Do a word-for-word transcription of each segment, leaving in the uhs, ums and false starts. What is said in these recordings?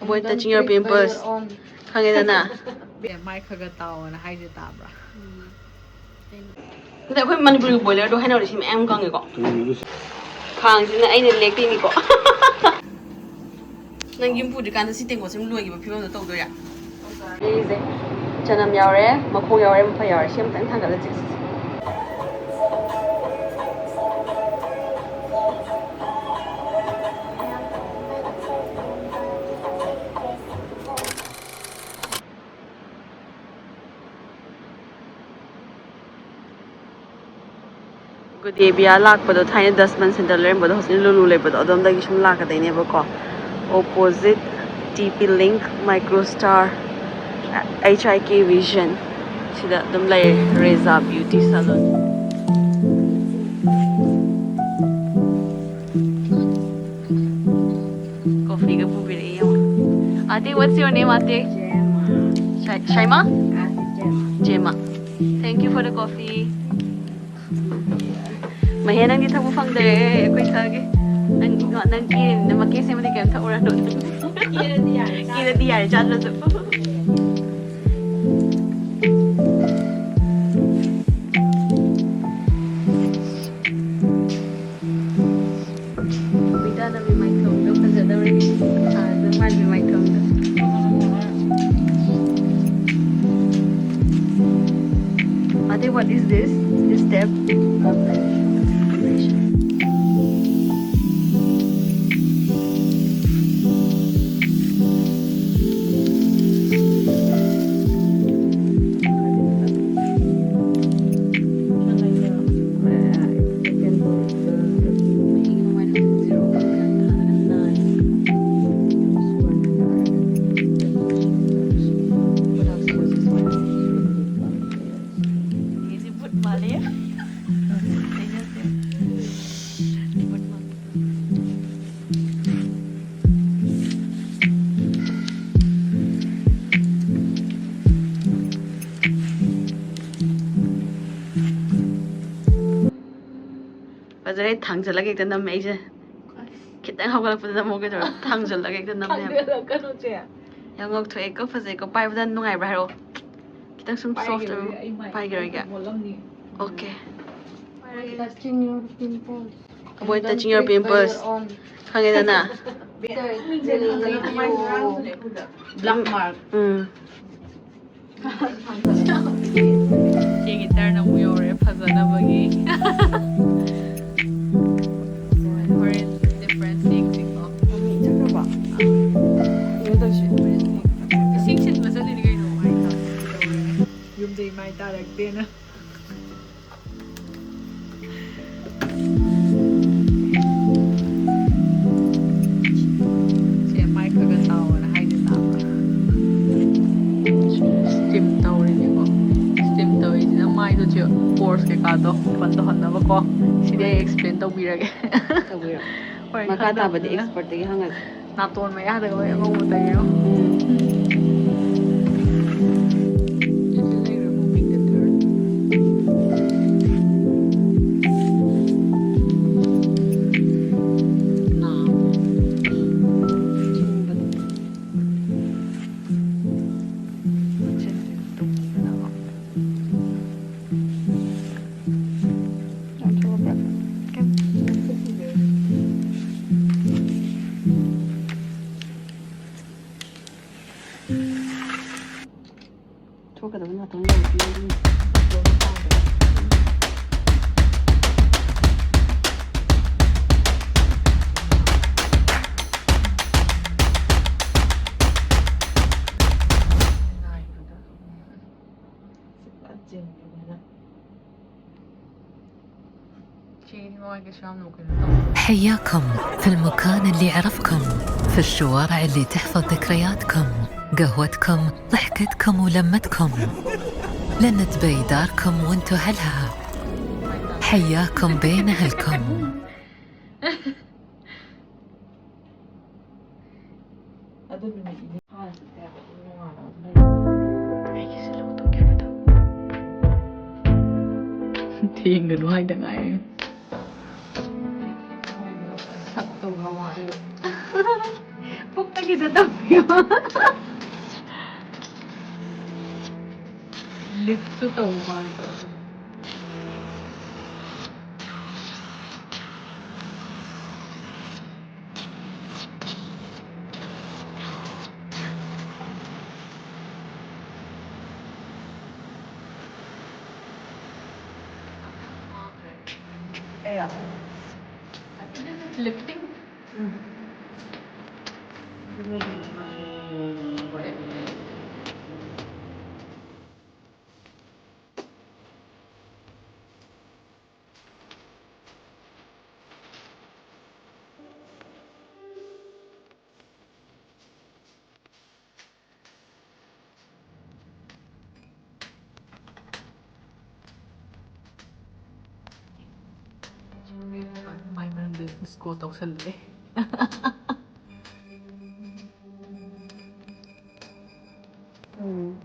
Avoid touching your pimples. ꯈꯪꯉꯦꯗꯅ? ꯃꯥꯏ ꯈꯔ ꯈꯔ ꯇꯥꯎꯑꯣꯅ ꯍꯥꯏꯁꯦ ꯇꯥꯕ꯭ꯔꯥ? ꯑꯗ ꯑꯩꯈꯣꯏ ꯃꯅꯤꯄꯨꯔꯒꯤ ꯕꯣꯏꯂꯔꯗꯣ ꯍꯥꯏꯅꯕꯗꯤ ꯁꯤ ꯃꯌꯥꯝ ꯈꯪꯉꯦꯀꯣ꯫ ꯈꯥꯡꯁꯤꯅ ꯑꯩꯅ ꯂꯦꯛꯇꯣꯏꯅꯤꯀꯣ꯫ ꯅꯪ ꯌꯨꯝ ꯄꯨꯗ꯭ꯔꯤꯀꯥꯟꯗ ꯁꯤ ꯇꯦꯡꯀꯣꯠꯁꯤ ꯑꯗꯨꯝ ꯂꯣꯏꯈꯤꯕ ꯐꯤꯕꯝꯗꯣ ꯇꯧꯗꯣꯏꯔꯥ? ꯑꯩꯁꯦ ꯆꯅꯝ ꯌꯥꯎꯔꯦ, ꯃꯈꯣꯡ ꯌꯥꯎꯔꯦ, ꯃꯐꯩ ꯌꯥꯎꯔꯦ, ꯁꯤ ꯑꯃꯇꯪ ꯊꯥꯡꯒꯠꯂ ꯆꯤꯛꯁꯤ꯫ ꯒꯨꯗꯦꯕꯤꯌꯥ ꯂꯥꯛꯄꯗꯣ ꯊꯥꯏꯅ ꯗꯁꯃꯟ ꯁꯦꯟꯇꯔ ꯂꯩꯔꯝꯕꯗꯣ ꯍꯧꯖꯤꯛ ꯂꯨꯂꯨ ꯂꯩꯕꯗꯣ ꯑꯗꯣꯝꯗꯒꯤ ꯁꯨꯝ ꯂꯥꯛꯀꯗꯣꯏꯅꯦꯕꯀꯣ꯫ Opposite T P Link, Microstar, H I K Vision ꯁꯤꯗ ꯑꯗꯨꯝ ꯂꯩꯔꯦ ꯔꯦꯖꯥ ꯕ꯭ꯌꯨꯇꯤ ꯁꯦꯂꯣꯟ꯫ ꯀꯣꯐꯤꯒ ꯄꯨꯕꯤꯔꯛꯑꯦ ꯌꯦꯡꯉꯣ꯫ Aunty, what's your name, Aunty? Shai- Shaima? Jema. Thank you for the coffee. ꯃꯍꯦ, ꯅꯪꯗꯤ ꯊꯛꯄ ꯐꯪꯗ꯭ꯔꯦ, ꯑꯩꯈꯣꯏ ꯊꯛꯑꯒꯦ꯫ ꯅꯪ ꯅꯪ ꯀꯦꯔꯤꯅꯤꯅ ꯃꯀꯦ ꯁꯦꯝꯕꯗꯤ ꯀꯩꯝ ꯊꯛꯎꯔꯅꯨ꯫ ꯀꯦꯔꯗꯤ ꯌꯥꯔꯦ, ꯆꯥꯗ꯭ꯔꯁꯨ꯫ ꯃꯤꯇꯥꯅ ꯃꯤꯃꯥꯏꯊꯣꯡꯗꯣ ꯐꯖꯗꯧꯔꯤ꯫ ꯁꯥꯔꯗ ꯃꯥꯏ ꯃꯤꯃꯥꯏꯊꯣꯡꯗꯣ꯫ Ate, what is this? This step? ꯐꯖꯔꯦ, ꯊꯥꯡꯖꯜꯂꯒ ꯍꯦꯛꯇ ꯅꯝꯃꯦ ꯑꯩꯁꯦ꯫ ꯈꯤꯇꯪ ꯍꯧꯒꯠꯂꯛꯄꯗ ꯑꯃꯨꯛ ꯀꯩꯗꯧꯔꯦ? ꯊꯥꯡꯖꯜꯂꯒ ꯍꯦꯛꯇ ꯅꯝꯃꯦꯕ꯫ ꯊꯥꯡꯖꯜꯂꯛꯀꯅꯨ, ꯆꯦ꯫ ꯌꯥꯝ ꯉꯧꯊꯣꯛꯑꯦꯀꯣ, ꯐꯖꯩꯀꯣ꯫ ꯄꯥꯏꯕꯗ ꯅꯨꯡꯉꯥꯏꯕ꯭ꯔꯥ ꯍꯥꯏꯔꯛꯑꯣ꯫ ꯈꯤꯇꯪ ꯁꯨꯝ soft ꯑꯣꯏꯕ꯫ ꯄꯥꯏꯒꯦꯔꯣꯏꯒꯦ, ꯑꯩ ꯃꯥꯏ okay. ꯃꯣꯠꯂꯝꯅꯤ꯫ Touching your pimples. Avoid touching your pimples. Don't treat by your own. ꯈꯪꯉꯦꯗꯅ? Black mark. ꯎꯝ꯫ ꯏꯆꯦꯒꯤ turn ꯑꯃꯨꯛ ꯌꯧꯔꯦ ꯐꯖꯅꯕꯒꯤ꯫ ꯍꯣꯔꯦꯟ difference ꯌꯦꯡꯁꯤꯀꯣ꯫ ꯃꯃꯤ ꯆꯠꯈ꯭ꯔꯕꯣ? ꯀꯩꯅꯣ ꯇꯧꯁꯤ꯫ ꯏꯁꯤꯡ ꯁꯤꯟꯕ ꯆꯠꯂꯤꯅꯤ ꯀꯩꯅꯣ, ꯃꯥꯏ ꯇꯥꯕ꯫ ꯌꯨꯝꯗꯩ ꯃꯥꯏ ꯇꯥꯔꯛꯇꯦꯅ꯫ ꯁꯦ, ꯃꯥꯏ ꯈꯔ ꯈꯔ ꯇꯥꯎꯑꯣꯅ ꯍꯥꯏꯗꯤ ꯇꯥꯕ꯭ꯔꯥ? Steam ꯇꯧꯔꯤꯅꯦꯀꯣ꯫ Steam ꯇꯧꯔꯤꯁꯤꯅ ꯃꯥꯏꯗꯣ ꯆꯦ, pores ꯀꯩꯀꯥꯗꯣ open ꯇꯧꯍꯟꯅꯕꯀꯣ꯫ ꯁꯤꯗꯤ ꯑꯩ explain ꯇꯧꯕꯤꯔꯒꯦ꯫ ꯇꯧꯕꯤꯔꯣ꯫ ꯍꯣꯏ, ꯃꯈꯥ ꯇꯥꯕꯗꯤ ꯈꯪꯗꯕꯅꯤꯅ꯫ Expert ꯇꯒꯤ ꯍꯪꯉꯁꯤ꯫ ꯅꯥꯇꯣꯟ ꯃꯌꯥꯗꯒ ꯂꯣꯏ ꯑꯉꯧꯕ ꯇꯩꯔꯣ꯫ ꯎꯝ꯫ This is like removing the dirt. ꯅꯥꯕ꯫ ꯊꯤꯟꯕꯗꯣ꯫ ꯃꯆꯤꯟꯁꯦ ꯇꯨꯝꯗꯅꯕ꯫ ꯂꯧꯊꯣꯛꯑꯕ꯭ꯔꯥ? ꯊꯣꯛꯀꯗꯕ ꯅꯥꯇꯣꯟ ꯌꯧꯔꯛꯏ꯫ ꯁꯤ ꯐꯖꯅ ꯆꯦꯡꯕꯤꯔꯒ ꯆꯦꯗꯤ ꯃꯃꯥꯏ ꯀꯩꯁꯨ ꯌꯥꯝꯅ ꯀꯩꯅꯣ ꯇꯧꯗꯦ꯫ حياكم في المكان اللي يعرفكم، في الشوارع اللي تحفظ ذكرياتكم، قهوتكم، ضحكتكم ولمتكم. لن تبي داركم وانتو أهلها. حياكم بين أهلكم. ꯑꯗꯨ ꯅꯨꯃꯤꯠ ꯅꯤꯅꯤ ꯐꯥꯅ ꯆꯠꯇꯦ ꯍꯥꯏꯕ꯫ ꯑꯗꯨꯝ ꯅꯣꯡꯉꯥꯜꯂꯒ ꯑꯗꯨꯝ ꯂꯩ꯫ ꯑꯩꯒꯤꯁꯦ ꯂꯧꯊꯣꯛꯀꯦ ꯍꯥꯏꯕꯗ꯫ ꯊꯦꯡꯒꯅꯨ ꯍꯥꯏꯗ ꯉꯥꯏꯔꯦ꯫ ꯁꯛꯇꯣ ꯄꯨꯛꯇꯒꯤꯁꯨ ꯇꯧꯕꯤꯌꯣ꯫ ꯂꯤꯐꯁꯨ ꯇꯧꯕ꯫ Lifting. ꯃꯥꯏ ꯃꯔꯝꯗ ꯁ꯭ꯀꯣꯜ ꯇꯧꯁꯜꯂꯦ꯫ ꯎꯝ꯫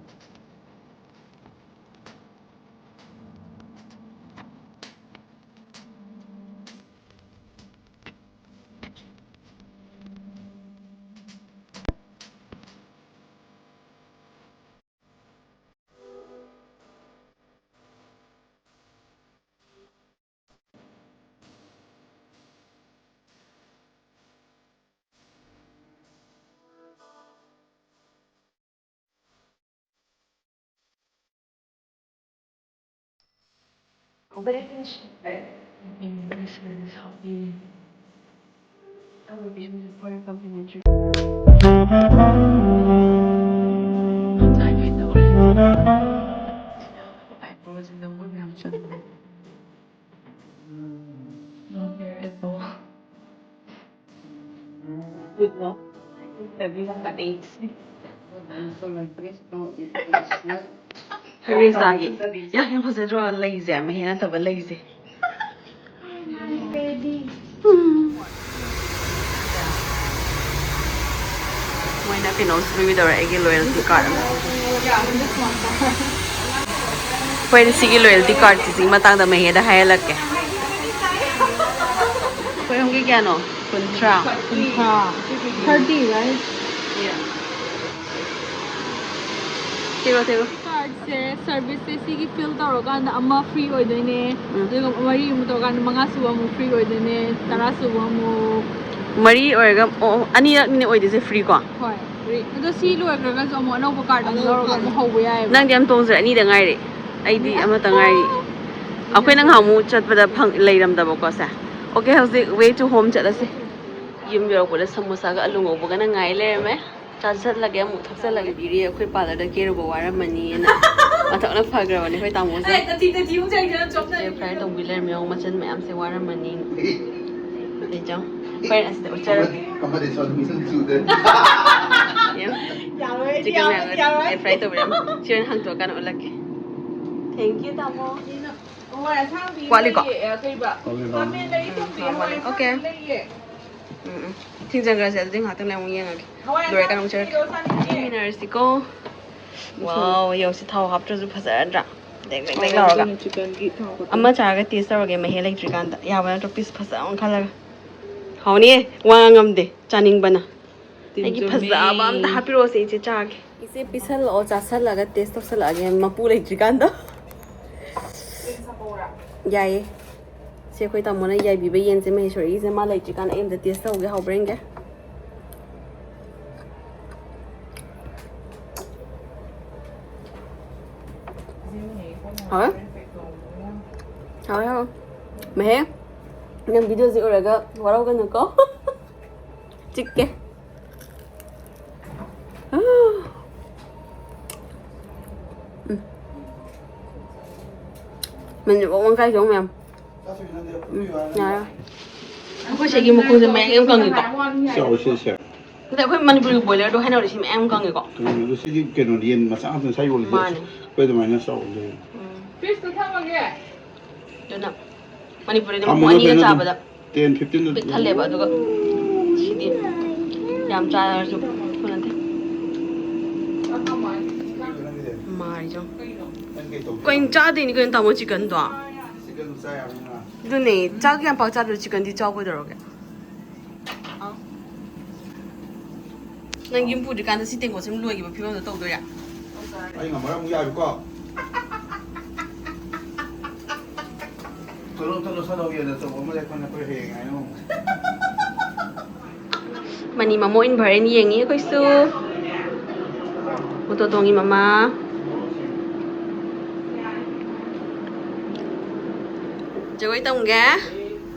ꯔꯤꯁꯥꯒꯤ ꯌꯥꯝ ꯌꯥꯝ ꯐꯖꯗ꯭ꯔꯣ ꯂꯩꯁꯦ? ꯃꯍꯤ ꯅꯠꯇꯕ ꯂꯩꯁꯦ꯫ ꯎꯝ꯫ ꯃꯣꯏꯅ ꯀꯩꯅꯣꯁꯨ ꯂꯣꯏꯗꯧꯔꯦ, ꯑꯩꯒꯤ ꯂꯣꯌꯦꯜꯇꯤ ꯀꯥꯔꯠ ꯑꯃ꯫ ꯍꯣꯏ, ꯁꯤꯒꯤ ꯂꯣꯌꯦꯜꯇꯤ ꯀꯥꯔꯠꯀꯤꯁꯤꯒꯤ ꯃꯇꯥꯡꯗ ꯃꯍꯦꯗ ꯍꯥꯏꯍꯜꯂꯛꯀꯦ꯫ ꯑꯩꯈꯣꯏ ꯑꯍꯨꯝꯒꯤ ꯀꯌꯥꯅꯣ? ꯀꯨꯟꯊ꯭ꯔꯥ꯫ ꯀꯨꯟꯊ꯭ꯔꯥ꯫ Thirty, right? ꯊꯤꯔꯣ, ꯊꯤꯔꯣ꯫ Cardꯁꯦ serviceꯁꯦ ꯁꯤꯒꯤ fill ꯇꯧꯔꯀꯥꯟꯗ ꯑꯃ free ꯑꯣꯏꯗꯣꯏꯅꯦ꯫ ꯎꯝ꯫ ꯑꯗꯨꯒ ꯃꯔꯤ ꯑꯃꯨꯛ ꯇꯧꯔꯀꯥꯟꯗ ꯃꯉꯥ ꯁꯨꯕ ꯑꯃꯨꯛ free ꯑꯣꯏꯗꯣꯏꯅꯦ꯫ ꯇꯔꯥ ꯁꯨꯕ ꯑꯃꯨꯛ꯫ ꯃꯔꯤ ꯑꯣꯏꯔꯒ, ꯑꯣ, ꯑꯅꯤꯔꯛꯅꯤꯅꯦ ꯑꯣꯏꯗꯣꯏꯁꯦ free ꯀꯣ? ꯍꯣꯏ, free꯫ ꯑꯗꯣ ꯁꯤ ꯂꯣꯏꯈ꯭ꯔꯒꯁꯨ ꯑꯃꯨꯛ ꯑꯅꯧꯕ card ꯑꯃꯨꯛ ꯂꯧꯔꯒ ꯑꯃꯨꯛ ꯍꯧꯕ ꯌꯥꯏꯑꯕ꯫ ꯅꯪꯗꯤ ꯌꯥꯝ ꯇꯣꯡꯖꯔꯦ, ꯑꯅꯤꯗ ꯉꯥꯏꯔꯤ꯫ ꯑꯩꯗꯤ ꯑꯃꯇ ꯉꯥꯏꯔꯤ꯫ ꯑꯩꯈꯣꯏꯅ ꯉꯍꯥꯟꯃꯨꯛ ꯆꯠꯄꯗ ꯐꯪ-, ꯂꯩꯔꯝꯗꯕꯀꯣ ꯁꯦ꯫ Okay, ꯍꯧꯖꯤꯛ way to home ꯆꯠꯂꯁꯦ꯫ ꯌꯨꯝ ꯌꯧꯔꯛꯄꯗ ꯁꯃꯣꯁꯥꯒ ꯑꯂꯨ ꯉꯧꯕꯒꯅ ꯉꯥꯏ ꯂꯩꯔꯝꯃꯦ꯫ ꯆꯥꯁꯤꯜꯂꯒꯦ, ꯑꯃꯨꯛ ꯊꯛꯆꯜꯂꯒꯦ꯫ ꯕꯤꯔꯤ ꯑꯩꯈꯣꯏ parlourꯗ ꯀꯦꯔꯨꯕ ꯋꯥꯔꯝꯃꯅꯤꯅ ꯃꯊꯛꯅ ꯐꯈ꯭ꯔꯕꯅꯦ ꯑꯩꯈꯣꯏ ꯇꯥꯃꯣꯁꯦ꯫ ꯑꯦ, ꯇꯊꯤ, ꯇꯊꯤ ꯑꯃꯨꯛ ꯆꯪꯉꯛꯏꯁꯦ, ꯅꯪ ꯆꯣꯞꯅꯔꯦ꯫ Fry ꯇꯧꯕꯤ ꯂꯩꯔꯝꯃꯦ, ꯌꯦꯡꯉꯣ, ꯃꯆꯟ ꯃꯌꯥꯝꯁꯦ ꯋꯥꯔꯝꯃꯅꯤ꯫ ꯑꯗꯩ ꯆꯪ-, ꯍꯣꯔꯦꯟ ꯑꯁꯤꯗ ꯎꯠꯆꯔꯒꯦ꯫ ꯑꯃꯗꯤ ꯁꯣꯟ ꯃꯤꯁꯨꯝ ꯆꯨꯗꯦ꯫ ꯌꯦꯡꯉꯣ꯫ ꯌꯥꯔꯣꯏ, Chicken ꯌꯥꯔꯣꯏ, ꯃꯌꯥꯝꯒ ꯌꯥꯔꯣꯏ꯫ Fry ꯇꯧꯕꯤꯔꯝꯃꯦ꯫ ꯁꯤ ꯍꯣꯔꯦꯟ ꯍꯥꯡꯇꯣꯛꯑꯀꯥꯟꯗ ꯎꯠꯂꯛꯀꯦ꯫ Thank you, ꯇꯥꯃꯣ꯫ ꯍꯋꯥꯏ ꯑꯁꯥꯡꯕꯤ ꯋꯥꯠꯂꯤꯀꯣ? ꯂꯩꯌꯦ, ꯑ, ꯀꯩꯕ? ꯋꯥꯠꯂꯤ, ꯋꯥꯠꯂꯤ꯫ ꯈꯥꯃꯦꯟ ꯂꯩ ꯊꯝꯕꯤꯔꯦ, ꯎꯝ, ꯍꯋꯥꯏ ꯋꯥꯠꯂꯤ꯫ Okay. ꯑꯁꯥꯡꯕꯤ ꯂꯩꯌꯦ꯫ ꯎꯝ, ꯎꯝ꯫ ꯊꯤꯡꯖꯤꯟꯈ꯭ꯔꯁꯦ, ꯑꯗꯨꯗꯤ ꯉꯥꯏꯍꯥꯛꯇꯪ ꯂꯩꯔ ꯑꯃꯨꯛ ꯌꯦꯡꯉꯒꯦ꯫ ꯍꯋꯥꯏ ꯂꯣꯏꯔꯀꯥꯟꯗ ꯑꯃꯨꯛ ꯑꯁꯥꯡꯕꯤꯗꯣ ꯆꯠꯂꯛꯀꯦ꯫ ꯆꯥꯅꯤꯡꯉꯦ꯫ ꯌꯦꯡꯃꯤꯟꯅꯔꯁꯤꯀꯣ꯫ Wow, ꯌꯦꯡꯉꯨꯁꯤ, ꯊꯥꯎ ꯍꯥꯞꯇ꯭ꯔꯁꯨ ꯐꯖꯔꯗ꯭ꯔꯥ? ꯗꯦꯛ ꯗꯦꯛ ꯗꯦꯛ ꯂꯥꯎꯔꯒ꯫ ꯑꯗꯨꯅ chickenꯒꯤ ꯊꯥꯎ ꯈꯛꯇ꯫ ꯑꯃ ꯆꯥꯔꯒ taste ꯇꯧꯔꯒꯦ, ꯃꯍꯤ ꯂꯩꯇ꯭ꯔꯤꯀꯥꯟꯗ꯫ ꯌꯥꯕ ꯅꯠꯇ꯭ꯔꯣ? Piece ꯐꯖꯕ ꯑꯃ ꯈꯜꯂꯒ꯫ ꯍꯥꯎꯅꯤꯌꯦ, ꯋꯥ ꯉꯥꯡꯉꯝꯗꯦ, ꯆꯥꯅꯤꯡꯕꯅ꯫ ꯇꯤꯟ ꯑꯩꯒꯤ ꯆꯨꯝꯃꯦ꯫ ꯐꯖꯕ ꯑꯝꯇ ꯍꯥꯞꯄꯤꯔꯛꯑꯣꯁꯦ, ꯏꯆꯦ, ꯆꯥꯒꯦ꯫ ꯏꯆꯦ, ꯄꯤꯁꯜꯂꯛꯑꯣ, ꯆꯥꯁꯜꯂꯒ taste ꯇꯧꯁꯜꯂꯛꯑꯒꯦ, ꯃꯄꯨ ꯂꯩꯇ꯭ꯔꯤꯀꯥꯟꯗ꯫ ꯌꯥꯏꯌꯦ꯫ ꯁꯤ ꯑꯩꯈꯣꯏ ꯇꯥꯃꯣꯅ ꯌꯥꯏꯕꯤꯕ ꯌꯦꯟꯁꯦ, ꯃꯍꯦꯁꯣꯔꯤꯒꯤꯁꯦ, ꯃꯥ ꯂꯩꯇ꯭ꯔꯤꯀꯥꯟꯗ ꯑꯩ ꯑꯝꯇ taste ꯇꯧꯒꯦ, ꯍꯥꯎꯕ꯭ꯔꯥ ꯌꯦꯡꯒꯦ꯫ ꯍꯥꯎꯋꯦ? ꯍꯥꯎꯋꯦ, ꯍꯥꯎꯋꯦ꯫ ꯃꯍꯦ, ꯅꯪ videoꯁꯦ ꯎꯔꯒ ꯋꯥꯔꯧꯒꯅꯨꯀꯣ꯫ ꯆꯤꯛꯀꯦ꯫ ꯎꯝ꯫ ꯃꯅꯤꯜ ꯋꯥꯡ ꯋꯥꯡ ꯀꯥꯏ ꯆꯣꯡ ꯃꯌꯥꯝ꯫ ꯎꯝ, ꯌꯥꯔꯦ꯫ ꯑꯩꯈꯣꯏ ꯁꯤꯒꯤ ꯃꯈꯣꯡꯁꯦ ꯃꯌꯥꯝ ꯌꯥꯝ ꯀꯪꯉꯤꯀꯣ꯫ ꯆꯥꯎꯁꯦ ꯁꯦ꯫ ꯑꯗ ꯑꯩꯈꯣꯏ ꯃꯅꯤꯄꯨꯔꯒꯤ broilerꯗꯣ ꯍꯥꯏꯅꯕꯗꯤ ꯁꯤ ꯃꯌꯥꯝ ꯀꯪꯉꯤꯀꯣ꯫ ꯎꯝ, ꯑꯗꯨ ꯁꯤꯗꯤ ꯀꯩꯅꯣ, ꯌꯦꯟ ꯃꯆꯥ ꯉꯥꯛꯇ ꯁꯥꯏ ꯌꯣꯜꯂꯤꯁꯦ꯫ ꯃꯥꯅꯦ꯫ ꯑꯩꯈꯣꯏ ꯑꯗꯨꯃꯥꯏꯅ ꯆꯥꯎꯗꯦ꯫ ꯎꯝ꯫ Fridgeꯇ ꯊꯝꯃꯒꯦ꯫ ꯑꯗꯨꯅ ꯃꯅꯤꯄꯨꯔꯗꯗꯤ ꯊꯝꯃꯣ, ꯃꯈꯣꯡ ꯑꯅꯤꯒ ꯀꯩꯅꯣ, ꯆꯥꯕꯗ ten fifteen ꯄꯤꯛ ꯊꯜꯂꯦꯕ, ꯑꯗꯨꯒ ꯁꯤꯗꯤ ꯌꯥꯝ ꯆꯥꯔꯁꯨ ꯊꯨꯅꯗꯦ꯫ ꯃꯥꯔꯤꯖꯣ꯫ ꯀꯩꯅꯣ ꯆꯥꯗꯣꯏꯅꯤ ꯀꯩꯅꯣ ꯇꯥꯃꯣ chickenꯗꯣ? Chicken ꯆꯥ ꯌꯥꯕꯅꯤꯅ꯫ ꯑꯗꯨꯅꯦ, ꯆꯥꯛ ꯌꯥꯝ ꯄꯥꯛ ꯆꯥꯗ꯭ꯔꯁꯨ chickenꯗꯤ ꯆꯥꯎ ꯀꯩꯗꯧꯔꯒꯦ? ꯅꯪ ꯌꯨꯝ ꯄꯨꯗ꯭ꯔꯤꯀꯥꯟꯗ ꯁꯤ ꯇꯦꯡꯀꯣꯠꯁꯦ ꯑꯗꯨꯝ ꯂꯣꯏꯈꯤꯕ ꯐꯤꯕꯝꯗꯣ ꯇꯧꯗꯣꯏꯔꯥ? ꯑꯩ ꯉꯝꯃꯔꯣꯏ, ꯑꯃꯨꯛ ꯌꯥꯔꯨꯀꯣ꯫ ꯊꯣꯛꯂꯛꯑꯣ, ꯊꯣꯛꯂꯛꯑꯣ, ꯁꯥꯟꯅꯧ, ꯌꯦꯟ ꯑꯆꯧꯕ ꯑꯃ ꯂꯩꯔꯛꯄꯅꯦ, ꯑꯩꯈꯣꯏ ꯍꯌꯦꯡ ꯍꯥꯏꯅ ꯑꯃꯨꯛ꯫ ꯃꯅꯤ ꯃꯃꯣ ꯏꯟꯚꯔꯦꯟ ꯌꯦꯡꯉꯤ ꯑꯩꯈꯣꯏꯁꯨ꯫ ꯑꯣꯇꯣ ꯇꯣꯡꯉꯤ ꯃꯃꯥ꯫ ꯖꯒꯣꯏ ꯇꯝꯒꯦ꯫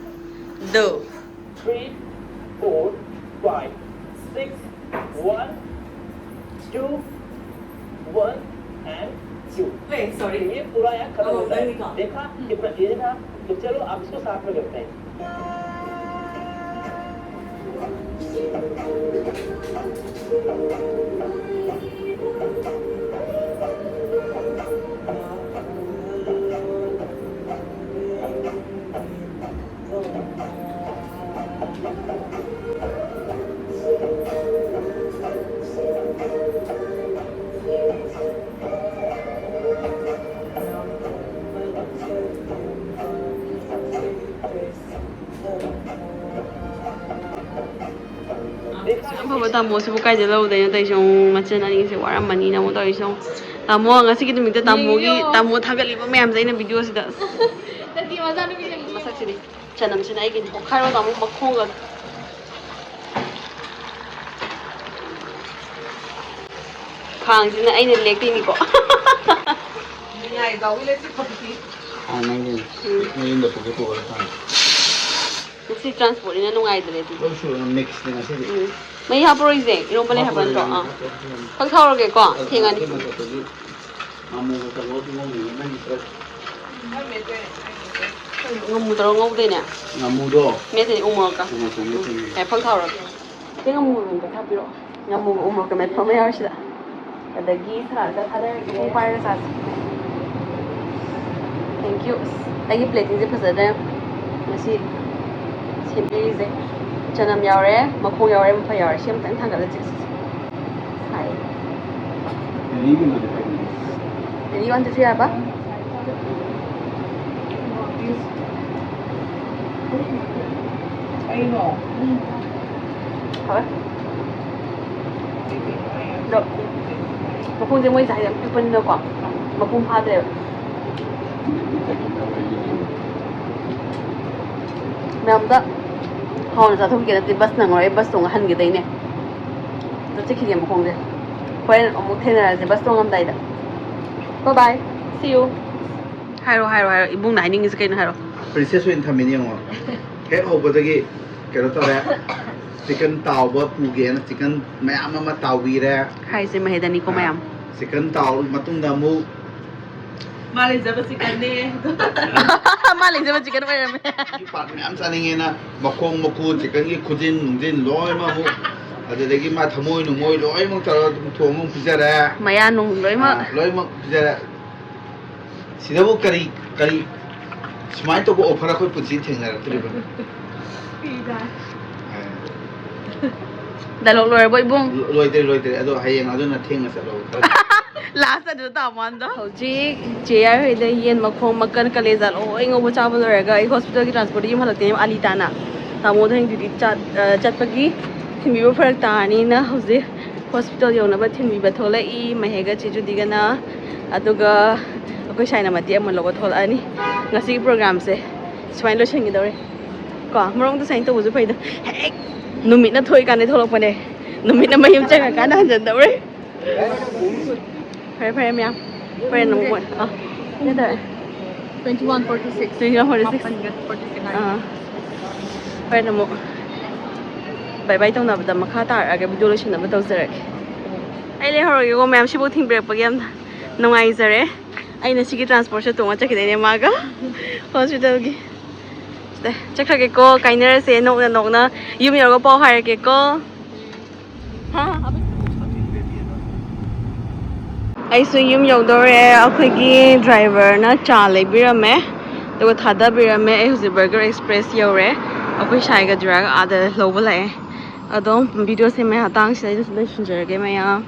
ꯗꯣ꯫ Three, four, five, six, one, two, one and two। Wait, sorry. ये पूरा यहाँ खत्म Oh, होता है। very good. देखा कितना ईजी था। तो चलो, अब इसको साथ में करते हैं। ꯑꯐꯕ ꯇꯥꯃꯣꯁꯤꯕꯨ ꯀꯥꯏꯗ ꯂꯧꯗꯣꯏꯅꯣ ꯇꯧꯔꯤꯁꯦ? ꯑꯃꯨꯛ ꯃꯆꯤꯟ ꯑꯅꯤꯁꯦ ꯋꯥꯔꯝꯃꯅꯤꯅ ꯑꯃꯨꯛ ꯇꯧꯔꯤꯁꯦ꯫ ꯑꯃꯨꯛ ꯇꯥꯃꯣ, ꯉꯁꯤꯒꯤ ꯅꯨꯃꯤꯠꯇ ꯇꯥꯃꯣꯒꯤ, ꯌꯦꯡꯉꯤꯌꯣ꯫ ꯇꯥꯃꯣ ꯊꯥꯒꯠꯂꯤꯕ ꯃꯌꯥꯝꯁꯦ ꯑꯩꯅ ꯚꯤꯗꯤꯑꯣꯁꯤꯗ꯫ ꯅꯠꯇꯦ, ꯃꯆꯥꯅꯨꯄꯤꯁꯤꯡꯒꯤ꯫ ꯃꯁꯛꯁꯤꯗꯤ꯫ ꯆꯅꯝꯁꯤꯅ ꯑꯩꯒꯤꯅꯤ꯫ ꯑꯣꯠꯈꯥꯏꯔꯣ ꯇꯥꯃꯣ, ꯃꯈꯣꯡꯒ꯫ ꯈꯥꯡꯁꯤꯅ ꯑꯩꯅ ꯂꯦꯛꯇꯣꯏꯅꯤꯀꯣ꯫ ꯅꯨꯡꯉꯥꯏꯗꯧꯒꯤ ꯂꯩꯁꯤ ꯐꯛꯇꯤ꯫ ꯍꯥꯟꯅꯒꯤ ꯃꯌꯨꯝꯗ ꯄꯨꯒꯦ ꯄꯨꯔꯒ ꯊꯝꯃꯦ꯫ ꯉꯁꯤ ꯇ꯭ꯔꯥꯟꯁꯄꯣꯔꯠꯅꯤꯅ ꯅꯨꯡꯉꯥꯏꯗ꯭ꯔꯦ ꯑꯗꯨꯗꯤ꯫ ꯂꯣꯏ ꯁꯨꯔꯦ, ꯃꯤꯛꯁꯅꯦ ꯉꯁꯤꯗꯤ꯫ ꯎꯝ꯫ ꯃꯍꯤ ꯍꯥꯞꯄꯔꯣꯏꯁꯦ, ꯏꯔꯣꯝꯕ ꯂꯩ ꯍꯥꯏꯕ ꯅꯠꯇ꯭ꯔꯣ? ꯑꯥ꯫ ꯍꯥꯞꯄꯔꯣꯏ꯫ ꯐꯛ ꯊꯥꯎꯔꯒꯦꯀꯣ, ꯑꯗꯨ ꯊꯦꯡꯉꯅꯤ꯫ ꯑꯗꯨ ꯃꯊꯛꯇꯁꯨ ꯉꯥꯃꯨꯒ ꯇꯧꯔꯒ ꯉꯧꯕꯤꯔꯦ, ꯅꯪꯒꯤ ꯈꯔ꯫ ꯉꯥꯃꯨ ꯇꯧꯔꯒ ꯉꯧꯗꯣꯏꯅꯦ꯫ ꯉꯥꯃꯨꯗꯣ꯫ ꯃꯦꯠꯇꯣꯏꯅꯦ ꯎ ꯃꯣꯔꯣꯛꯀ꯫ ꯎ ꯃꯣꯔꯣꯛꯀ ꯃꯦꯠꯇꯣꯏꯅꯦ꯫ ꯌꯥꯏꯐꯜ ꯊꯥꯎꯔꯒꯦ꯫ ꯁꯤ ꯉꯥꯃꯨ ꯑꯝꯇ ꯊꯥꯛꯄꯤꯔꯛꯑꯣ꯫ ꯉꯥꯃꯨꯒ ꯎ ꯃꯣꯔꯣꯛꯀ ꯃꯦꯠꯄ ꯑꯃ ꯌꯥꯎꯔꯤꯁꯤꯗ꯫ ꯑꯗꯒꯤ ꯁꯂꯥꯗꯀ ꯊꯥꯗꯔꯒꯦ꯫ ꯄꯨꯡ ꯄꯥꯏꯔꯒ ꯆꯥꯁꯤ꯫ Thank you꯫ ꯑꯁ, ꯑꯩꯒꯤ ꯄ꯭ꯂꯦꯇꯤꯡꯁꯦ ꯐꯖꯗ꯭ꯔꯦ꯫ ꯉꯁꯤ ꯁꯦꯝꯕꯤꯔꯤꯁꯦ꯫ ꯆꯅꯝ ꯌꯥꯎꯔꯦ, ꯃꯈꯣꯡ ꯌꯥꯎꯔꯦ, ꯃꯐꯩ ꯌꯥꯎꯔꯦ꯫ ꯁꯤ ꯑꯃꯇꯪ ꯊꯥꯡꯒꯠꯂꯁꯤ꯫ ꯁꯥꯏ꯫ ꯂꯤꯂꯤꯒꯨꯝꯕꯗꯤ ꯐꯩ꯫ Ready, one, two, three ꯍꯥꯏꯕ? ꯀꯩꯅꯣ? ꯍꯣꯏ꯫ ꯑꯗꯣ ꯃꯈꯣꯡꯁꯦ ꯃꯣꯏꯁꯦ ꯍꯥꯏꯗꯤ ꯌꯥꯝ ꯄꯤꯛꯄꯅꯤꯅꯀꯣ, ꯃꯄꯨꯡ ꯐꯥꯗ꯭ꯔꯦꯕ꯫ ꯃꯌꯥꯝꯗ ꯍꯥꯎꯅ ꯆꯥꯊꯣꯛꯈꯤꯒꯦ ꯅꯠꯇꯦ, ꯕꯁ ꯅꯪꯉꯔꯣꯏ, ꯑꯩ ꯕꯁ ꯇꯣꯡꯉ ꯍꯟꯈꯤꯗꯣꯏꯅꯦ꯫ ꯑꯗꯣ ꯆꯠꯈꯤꯒꯦ ꯃꯈꯣꯡꯁꯦ꯫ ꯍꯣꯔꯦꯟ ꯑꯃꯨꯛ ꯊꯦꯡꯅꯔꯁꯦ bus ꯇꯣꯡꯉꯝꯗꯥꯏꯗ꯫ Bye bye, see you. ꯍꯥꯏꯔꯣ, ꯍꯥꯏꯔꯣ, ꯍꯥꯏꯔꯣ, ꯏꯕꯨꯡꯅ ꯍꯥꯏꯅꯤꯡꯉꯤꯁꯦ ꯀꯩꯅꯣ ꯍꯥꯏꯔꯣ꯫ ꯄ꯭ꯔꯤꯟꯁꯦꯁ ꯑꯣꯏꯅ ꯊꯝꯃꯤꯅꯦ ꯌꯦꯡꯉꯣ꯫ ꯍꯦꯛ ꯍꯧꯕꯗꯒꯤ ꯀꯩꯅꯣ ꯇꯧꯔꯦ꯫ ꯆꯤꯀꯟ ꯇꯥꯎꯕ ꯄꯨꯒꯦꯅ ꯆꯤꯀꯟ ꯃꯌꯥꯝ ꯑꯃ ꯇꯥꯎꯕꯤꯔꯦ꯫ ꯍꯥꯏꯁꯦ ꯃꯍꯦꯗꯅꯤꯀꯣ ꯃꯌꯥꯝ꯫ ꯆꯤꯀꯟ ꯇꯥꯎꯔ ꯃꯇꯨꯡꯗ ꯑꯃꯨꯛ ꯃꯥ ꯂꯩꯖꯕ ꯆꯤꯀꯟꯅꯦ꯫ ꯃꯥ ꯂꯩꯖꯕ ꯆꯤꯀꯟ ꯑꯣꯏꯔꯝꯃꯦ꯫ ꯄꯥꯔꯠ ꯃꯌꯥꯝ ꯆꯥꯅꯤꯡꯉꯦꯅ ꯃꯈꯣꯡ ꯃꯈꯨ, ꯆꯤꯀꯟꯒꯤ ꯈꯨꯖꯤꯟ ꯅꯨꯡꯖꯤꯟ ꯂꯣꯏꯅꯃꯛ ꯑꯃꯨꯛ, ꯑꯗꯨꯗꯒꯤ ꯃꯥ ꯊꯃꯣꯏ ꯅꯨꯡꯃꯣꯏ ꯂꯣꯏꯅꯃꯛ ꯇꯧꯔꯒ ꯑꯗꯨꯝ ꯊꯣꯡꯉ ꯑꯃꯨꯛ ꯄꯤꯖꯔꯦ꯫ ꯃꯌꯥ ꯅꯨꯡ ꯂꯣꯏꯅꯃꯛ꯫ ꯑꯥ, ꯂꯣꯏꯅꯃꯛ ꯄꯤꯖꯔꯦ꯫ ꯁꯤꯗꯕꯨ ꯀꯔꯤ, ꯀꯔꯤ ꯁꯨꯃꯥꯏꯅ ꯇꯧꯕ ꯑꯣꯐꯔ ꯑꯩꯈꯣꯏ ꯄꯨꯟꯁꯤ ꯊꯦꯡꯅꯔꯛꯇ꯭ꯔꯤꯕꯅꯤ꯫ ꯐꯤꯗ꯫ ꯑꯥ꯫ ꯗꯥꯏꯂꯣꯛ ꯂꯣꯏꯔꯕꯣ ꯏꯕꯨꯡ? ꯂꯣꯏꯗ꯭ꯔꯦ, ꯂꯣꯏꯗ꯭ꯔꯦ꯫ ꯑꯗꯣ ꯍꯌꯦꯡ ꯑꯗꯨꯅ ꯊꯦꯡꯅ ꯆꯠꯂꯣ꯫ ꯂꯥꯁ ꯑꯗꯨ ꯇꯥꯃꯣꯟꯗꯣ꯫ ꯍꯧꯖꯤꯛ ꯆꯦ ꯌꯥꯏ ꯍꯣꯏꯗ ꯌꯦꯟ ꯃꯈꯣꯡ, ꯃꯀꯟ, ꯀꯂꯦꯖꯥ ꯂꯣꯏ ꯉꯧꯕ ꯆꯥꯕ ꯂꯣꯏꯔꯒ ꯑꯩ ꯍꯣꯁꯄꯤꯇꯥꯜꯒꯤ ꯇ꯭ꯔꯥꯟꯁꯄꯣꯔꯠꯇ ꯌꯨꯝ ꯍꯜꯂꯛꯇꯣꯏꯅꯦꯕ ꯑꯂꯤ ꯇꯥꯅ꯫ ꯇꯥꯃꯣꯗꯣ ꯍꯌꯦꯡ ꯗ꯭ꯌꯨꯇꯤ ꯆꯠ-, ꯑ, ꯆꯠꯄꯒꯤ ꯊꯤꯟꯕꯤꯕ ꯐꯔꯛ ꯇꯥꯔꯅꯤꯅ ꯍꯧꯖꯤꯛ ꯍꯣꯁꯄꯤꯇꯥꯜ ꯌꯧꯅꯕ ꯊꯤꯟꯕꯤꯕ ꯊꯣꯛꯂꯛꯏ ꯃꯍꯦꯒ ꯆꯦ ꯖꯨꯗꯤꯒꯅ꯫ ꯑꯗꯨꯒ ꯑꯩꯈꯣꯏ ꯁꯥꯏꯅ ꯃꯇꯦꯛ ꯑꯃ ꯂꯧꯕ ꯊꯣꯛꯂꯛꯑꯅꯤ꯫ ꯉꯁꯤꯒꯤ ꯄ꯭ꯔꯣꯒ꯭ꯔꯥꯝꯁꯦ ꯁꯨꯃꯥꯏꯅ ꯂꯣꯏꯁꯤꯟꯈꯤꯗꯧꯔꯦ꯫ ꯀꯣ, ꯃꯔꯣꯡꯗ ꯁꯨꯃꯥꯏꯅ ꯇꯧꯕꯁꯨ ꯐꯩꯗ꯫ ꯍꯦꯛ ꯅꯨꯃꯤꯠꯅ ꯊꯣꯛꯏꯀꯥꯟꯗ ꯊꯣꯛꯂꯛꯄꯅꯦ꯫ ꯅꯨꯃꯤꯠꯅ ꯃꯌꯨꯝ ꯆꯪꯉꯀꯥꯟꯗ ꯍꯟꯖꯟꯗꯧꯔꯦ꯫ ꯐꯔꯦ, ꯐꯔꯦ, ꯃꯌꯥꯝ꯫ ꯍꯣꯔꯦꯟ ꯑꯃꯨꯛ ꯃꯣꯏ-, ꯑꯥ, ꯀꯩ ꯍꯥꯏꯇꯥꯔꯦ? Twenty one forty six꯫ Twenty one forty six꯫ ꯃꯥꯄꯟꯒ forty six ꯉꯥꯏꯔꯦ꯫ ꯑꯥ꯫ ꯍꯣꯔꯦꯟ ꯑꯃꯨꯛ bye bye ꯇꯧꯅꯕꯗ ꯃꯈꯥ ꯇꯥꯔꯛꯑꯒ video ꯂꯣꯏꯁꯤꯟꯅꯕ ꯇꯧꯖꯔꯒꯦ꯫ ꯑꯩ ꯂꯩꯍꯧꯔꯒꯦꯀꯣ ꯃꯌꯥꯝ, ꯁꯤꯐꯥꯎ ꯊꯤꯟꯕꯤꯔꯛꯄꯒꯤ ꯌꯥꯝ ꯅꯨꯡꯉꯥꯏꯖꯔꯦ꯫ ꯑꯩꯅ ꯁꯤꯒꯤ ꯇ꯭ꯔꯥꯟꯁꯄꯣꯔꯠꯁꯦ ꯇꯣꯡꯉ ꯆꯠꯈꯤꯗꯣꯏꯅꯦ ꯃꯥꯒ ꯍꯣꯁꯄꯤꯇꯥꯜꯒꯤ꯫ ꯁꯤꯗ ꯆꯠꯈ꯭ꯔꯒꯦꯀꯣ, ꯀꯥꯏꯅꯔꯁꯦ ꯅꯣꯛꯅ ꯅꯣꯛꯅ꯫ ꯌꯨꯝ ꯌꯧꯔꯒ ꯄꯥꯎ ꯍꯥꯏꯔꯛꯀꯦꯀꯣ꯫ ꯑꯩꯁꯨ ꯌꯨꯝ ꯌꯧꯗꯧꯔꯦ꯫ ꯑꯩꯈꯣꯏꯒꯤ ꯗ꯭ꯔꯥꯏꯚꯔꯅ ꯆꯥ ꯂꯩꯕꯤꯔꯝꯃꯦ, ꯑꯗꯨꯒ ꯊꯥꯗꯕꯤꯔꯝꯃꯦ꯫ ꯑꯩ ꯍꯧꯖꯤꯛ Burger Express ꯌꯧꯔꯦ꯫ ꯑꯩꯈꯣꯏ ꯁꯥꯏꯒ ꯖꯨꯔꯥꯒ ꯑꯥꯗ ꯂꯧꯕ ꯂꯥꯛꯑꯦ꯫ ꯑꯗꯣ video ꯁꯦ ꯃꯌꯥꯝ ꯃꯇꯥꯡꯁꯤꯗ ꯑꯩ ꯂꯣꯏꯁꯤꯟꯖꯔꯒꯦ ꯃꯌꯥꯝ꯫